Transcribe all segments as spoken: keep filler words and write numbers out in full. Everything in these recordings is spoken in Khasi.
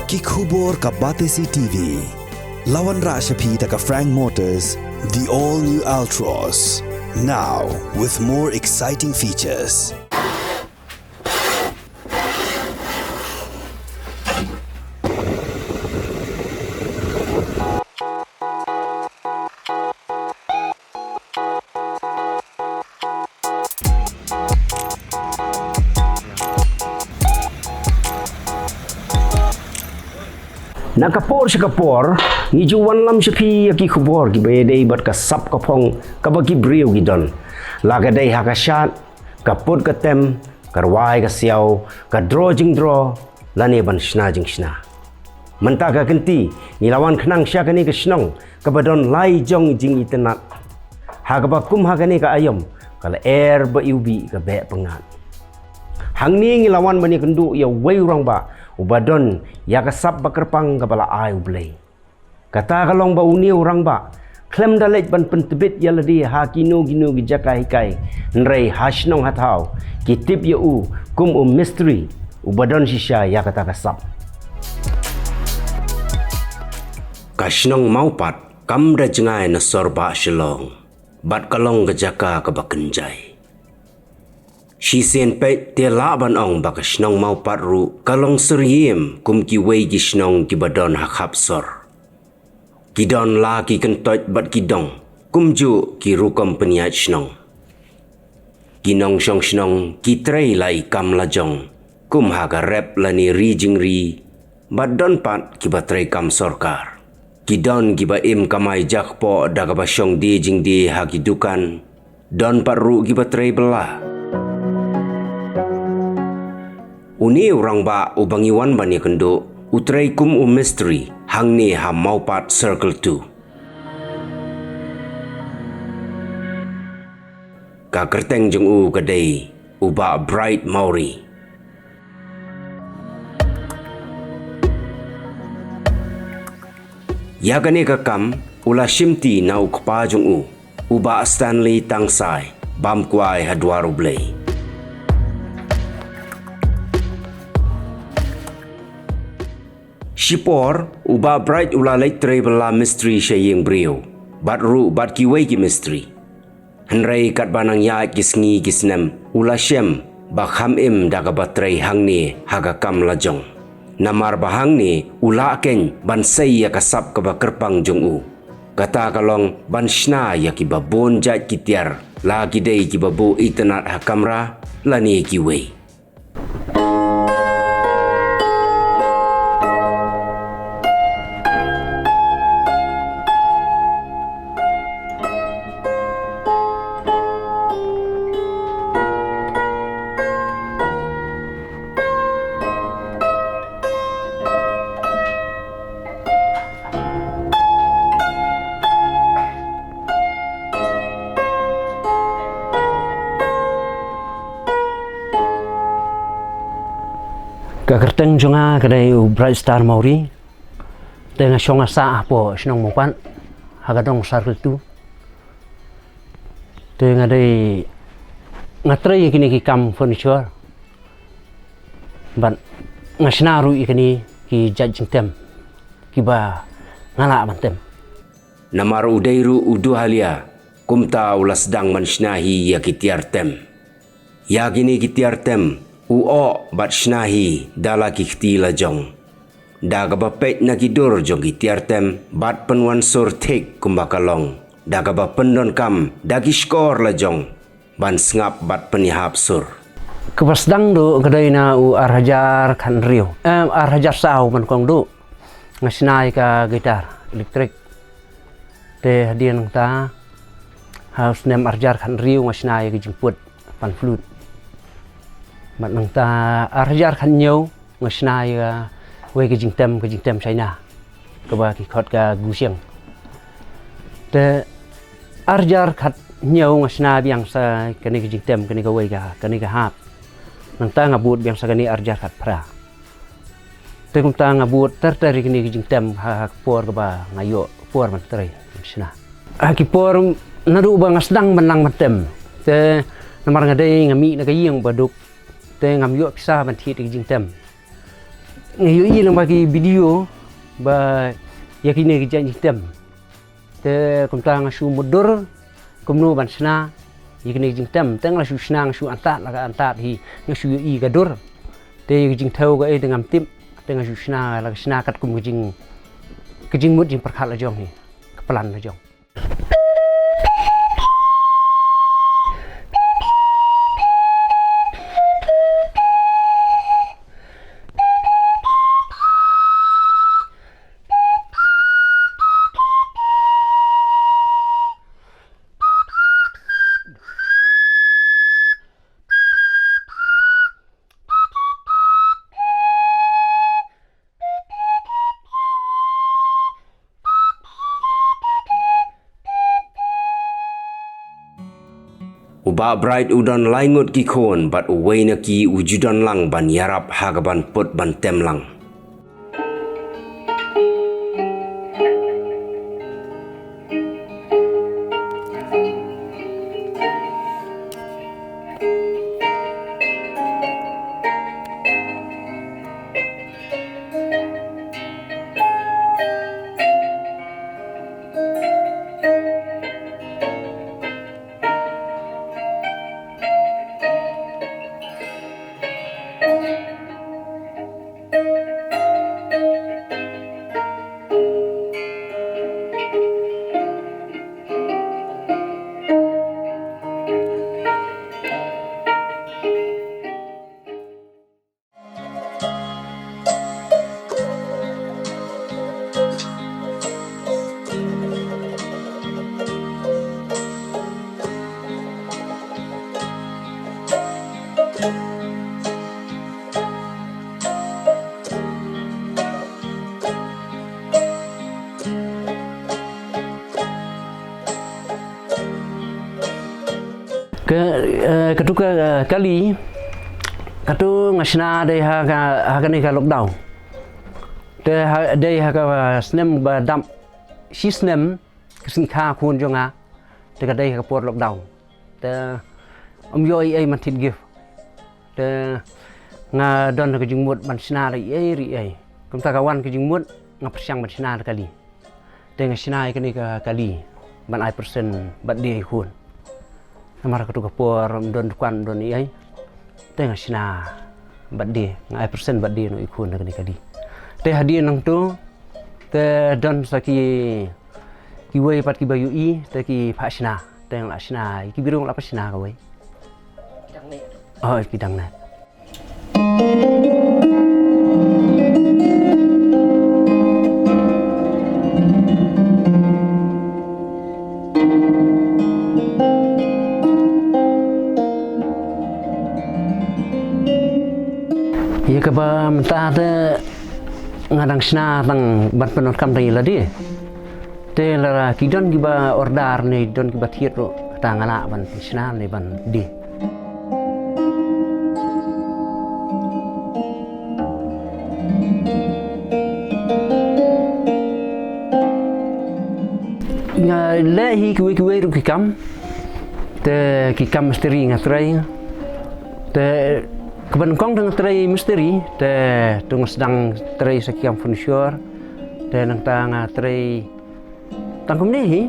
Ki khubor ka Batesi T V. La wanrah sha phi da ka Frank Motors, the all new Altroz. Now with more exciting features. Na ka por sha ka por, ngi ju wanlam sha phi ïa ki khubor kiba ïadei bad ka sap ka phong kaba ki briew ki don. La ka dei ha ka shad, ka put ka tem, ka rwai ka siaw, ka draw jingdraw, lane ban shna jingshna. Mynta ka kynti, ngi la wan khnang sha kane ka shnong, kaba don lai jong jingitynnad. Ha kaba kum ha kane ka aïom, ka lyer ba iwbih ka beh pyngngad. Hangne ngi la wan ban ïakynduh ïa uwei u rangbah, uba don ïa ka sap ba kyrpang kaba la ai U Blei. Kata ka long ba une u rangbah, khlem da leit ban pyntbit ïa lade ha kino kino ki jaka hikai, hynrei ha shnong ha thaw, ki tip ïa u, kum u mistri, uba don shisha ïa kata ka sap. Ka shnong Mawpat, kam da jngai na sor bah Shillong. Bad ka long ka jaka kaba kynjai. Shisien peit te lah ban ong ba ka shnong Mawpat ruh, ka long syriem kum kiwei ki shnong kiba don ha khap sor. Ki don la ki kyntoit bad ki dong, kumjuh ki rukom pynïaid shnong. Ki nongshong shnong, ki trei la i kam la jong, kum ha ka rep lane ri jingri, bad don pat kiba trei kam sorkar. Ki don kiba im kamai jakpoh da kaba shong die jingdie ha ki dukan, don pat ruh kiba trei bylla. Une u rangbah uba ngi wan ban ïakynduh, u trei kum u mistri, hangne ha Mawpat Circle two. Ka kyrteng jong u ka dei u Bah Bright Mawrie. Ïa kane ka kam, u la shimti na u kpa jong u, u Bah Stanley Tangsai, bam kwai ha dwar U Blei. Shipor, u Bah Bright u la leit trei bylla mistri sha ïing briew, bad ruh bad kiwei ki mistri. Hynrei katba nang ïaid ki sngi ki snem, u la shem ba kham im da kaba trei hangne ha ka kam la jong. Namar ba hangne u lah keiñ ban sei ïa ka sap kaba kyrpang jong u. Kata ka long ban shna ïa kiba bun jait ki tiar, la ki dei kiba buh itynnad ha kamra lane kiwei. Ka kyrteng jong nga ka dei u Bright Star Mawrie. Te nga shong nga sah hapoh shnong Mawpat, ha ka dong Circle two. Te nga dei, nga trei ïa kine ki kam furniture. Bad nga shna ruh ïa kine ki jait jingtem kiba nga lah ban tem. Namar u dei ruh u duhalia, kumta u la sdang ban shna hi ïa ki tiar tem. Ïa kine ki tiar tem, u oh bad shna hi da la ki kti la jong. Da kaba peit na ki dur jong ki tiar tem, bad pynwan sur thik kumba ka long. Da kaba pyndonkam, da ki shkor la jong, ban sngap bad pynïahap sur. Kaba sdang duh ka dei na u ar hajar khathynriew. Em, ar hajar saw ban kong duh. Nga shna ïa ka guitar electric. Te hadien nangta, ha u snem ar hajar khathynriew nga shna ïa ka jingput pan flute. Bad nangta ar hajar khathynñiew nga shna ïa kawei ka jingtem, ka jingtem China, kaba ki khot ka gusiang. Te ar hajar khathynñiew nga shna biang sa kane ka jingtem, kane kawei ka, kane ka harp. Nangta nga bud biang sa kane ar hajar khatphra. Te kumta nga bud ter ter ïa kine ki jingtem ha, ha ka por kaba nga ïoh por ban trei, ban shna. Ha ki por naduh ba nga sdang ban nang ban tem. Te namar nga dei nga mih na ka ïing ba duk. Te ngam ïoh pisa ban thied ïa ki jingtem. Nga ïohi lyngba ki video ba ïa kine ki jingtem. Te kumta nga shu mutdur kumno ban shna ïa kine ki jingtem. Te nga la shu shna, nga shu antad la ka antad hi, nga shu ïohi ka dur. Te ïa ki jingthew kaei te ngam tip. Te nga shu shna la ka shna katkum ka jing, ka jingmut jingpyrkhat la jong hi, ka plan la jong. U Bah Bright u don lai ngut ki khun bad uwei na ki u ju don lang ban ïarap ha kaban put ban tem lang. Ka, eh, katu ka, eh, kali, katu nga shna dei ha ka, ha kane ka lockdown. Te ha, dei ha ka, eh, snem ba dap, shi snem, ka sngikha khun jong nga, te ka dei ha ka por lockdown. Te ym ïoh ei ei man thied gift. Te nga don ka jingmut ban shna da ei ei ei. Kumta ka wan ka jingmut, nga pyrshang ban shna da kali. Te nga shna ïa kane ka kali ban ai present birthday ïa i khun. Namar katu ka por ym don dukan, ym don ei ei. Te nga shna birthday, nga ai present birthday noh ïa i khun da kane ka kali. Te hadien nangtu te don sa ki, kiwei pat kiba ïohi te ki phah shna. Te nga la shna ïa ki briew, nga la phah shna kawei. Oh, ki dang na. Ïa kaba mynta te nga dang shna tang ban pyndonkam tang ïa lade. Te lada ki don kiba order ne don kiba thied ruh, kata nga lah ban shna ne ban die. Nga leh hi kiwei kiwei ruh ki kam. Te ki kam mistri nga trei. Te kaba nyngkong te nga trei mistri, te tu nga sdang trei sa ki kam furniture. Te nangta nga trei tang kumne hi.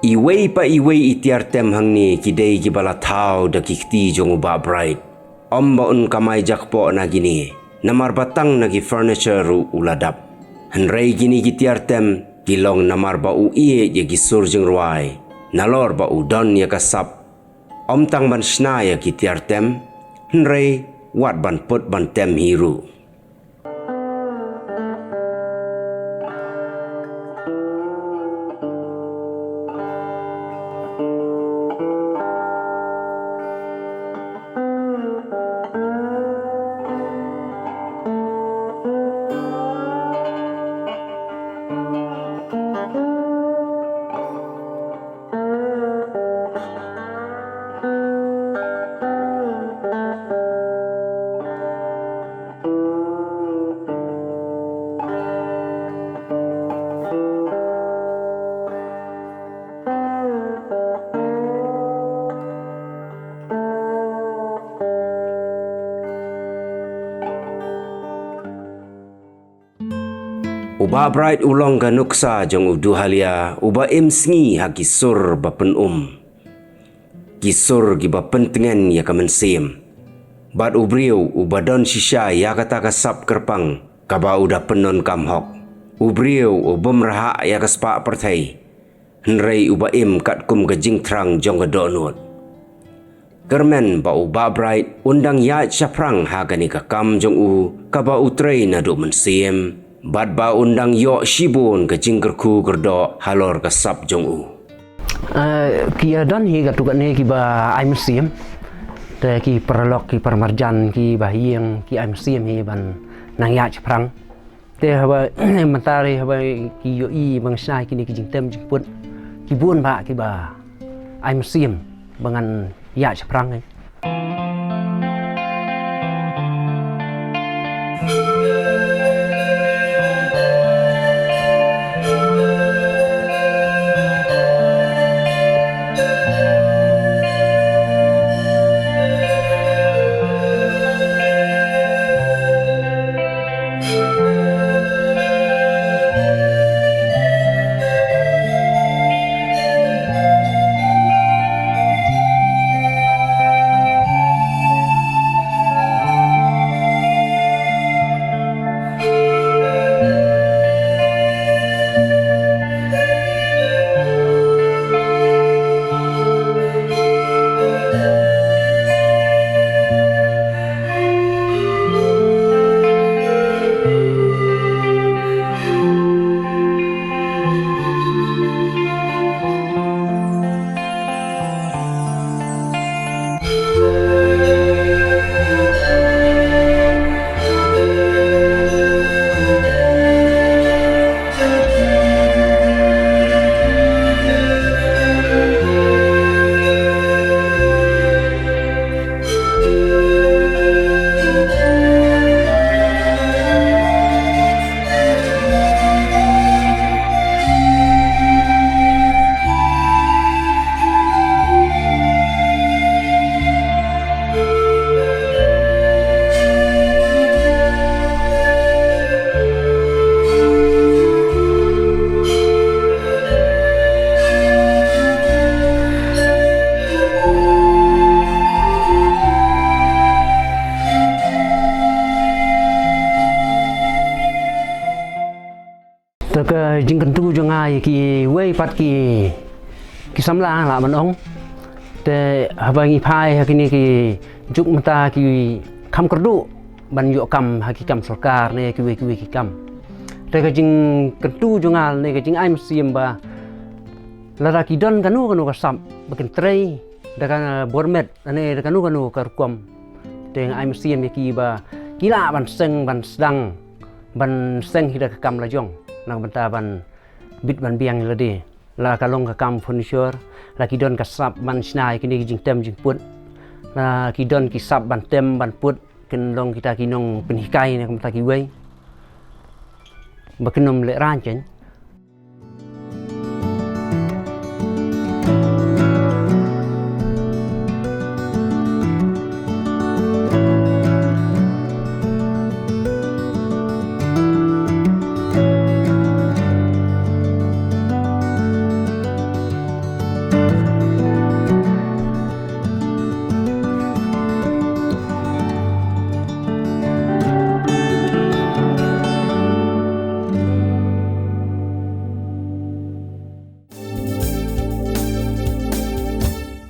Iwei pa iwei i tiar tem hangne ki dei kiba la thaw da ki kti jong u Bah Bright. Ym ba un kamai jakpoh na kine, namar ba tang na ki furniture ruh u la dap. Hynrei kine ki tiar tem ki long namar ba u ïeit ïa ki sur jingrwai, nalor ba u don ïa ka sap. Ym tang ban shna ïa ki tiar tem, hynrei wat ban put ban tem hi ruh. Bah Bright u long ka nuksa jong u duhalia uba im sngi ha ki sur ba pynum, ki sur kiba pyntngen ïa ka mynsiem. Bad u briew uba don shisha ïa kata ka sap kyrpang kaba u da pyndonkam hok, u briew u bym rhah ïa ka spah pyrthei, hynrei uba im katkum ka jingthrang jong ka dohnud. Kyrmen ba u Bah Bright un dang ïaid shaphrang ha kane ka kam jong u kaba u trei naduh mynsiem, bad ba un dang ïoh shibun ka jingkyrkhu kyrdoh halor ka sap jong u. Eh, ki ïa don hi katto katne kiba ai mynsiem. Te ki paralok, ki paramarjan, kiba ha ïing, ki ai mynsiem hi ban nang ïaid shaphrang. Te haba mynta re haba ki ïohi ba nga shna kine ki jingtem jingput, ki bun bah kiba ai mynsiem ba ngan ïaid shaphrang. Te ka jingkyntu jong nga ïa kiwei pat ki, ki samla lah ban ong. Te haba ngi phai ha kine ki juk mynta ki kham kyrduh ban ïoh kam ha ki kam sorkar ne kiwei kiwei ki kam. Te ka jingkyntu jong nga ne ka jingai mynsiem ba lada ki don kano kano ka sap ba kin trei da ka bor met ne da kano kano ka rukom. Te nga ai mynsiem ïa ki ba ki lah ban seng ban sdang ban seng hi da ka kam la jong na ka bynta ban bit ban biang ïa lade. La ka long ka kam furniture, la ki don ka sap ban shna ïa kine ki jingtem jingput, la ki don ki sap ban tem ban put, kin long kita ki nongpynhikai na ka bynta kiwei ba kin ym lehraiñ kein.